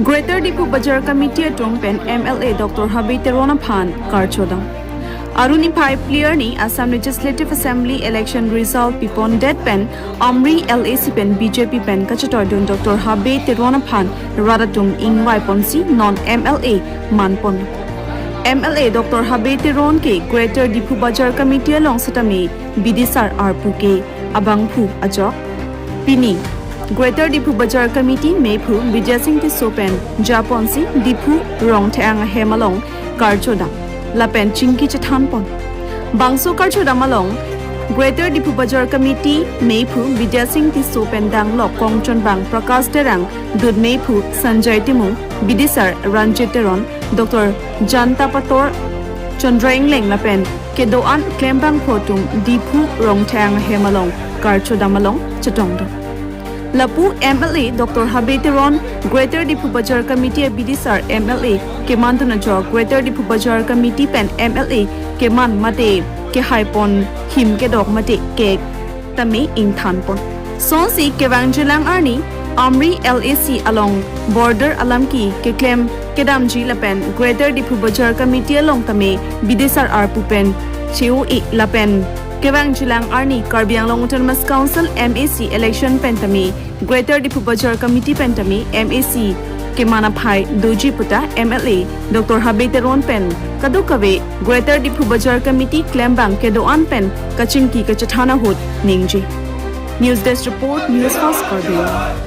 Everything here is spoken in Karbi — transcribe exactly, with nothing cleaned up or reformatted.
Greater Diphu Bazar Committee atum pen M L A Doctor Habe Teron aphan karchodam. Aru niphai phli arni Assam Legislative Assembly election result pipondet pen Amri L A C pen B J P pen kachetoidun Doctor Habe Teron aphan rat atum ingvai ponsi non M L A manpon. M L A Doctor Habe Teron ke Greater Diphu Bazar Committee along setame bidisar arpu ke abangphu ajok. Pini Greater Diphu Bazar Committee mephu Bidya Sing Tisso pen japonsi Diphu Rongthang ahem along karchodam lapen chingki chethanpon. Bangso karchodam along Greater Diphu Bazar Committee mephu Bidya Sing Tisso pen danglok kongchonbang Prakash Terang, dut mephu Sanjay Timung, bidisar Ranjit Teron, Doctor Janta Pator, Chandra Engleng lapen kedo-an klembangphu atum Diphu Rongthang ahem along karchodam along chetongdun. Lapu M L A Doctor Habe Teron, Greater Diphu Bazar Committee abidisar M L A kemandun ajok Greater Diphu Bazar Committee pen M L A keman mate kehaipon him kedok mate kek tame ingthanpon. Sonsi kevangjilang arni Amri L A C along border alamki keklem kedamji lapen Greater Diphu Bazar Committee along tame bidisar arpu pen cheu-i lapen kevangjilang arni Karbi Anglong Autonomous Council M A C election pen tame Greater Diphu Bazar Committee pen tame M A C keman aphai doji puta M L A Doctor Habe Teron pen kadokave Greater Diphu Bazar Committee klembang kedo-an pen kachingki kachethan ahut ningje. News Desk Report, News Fast Karbi Anglong.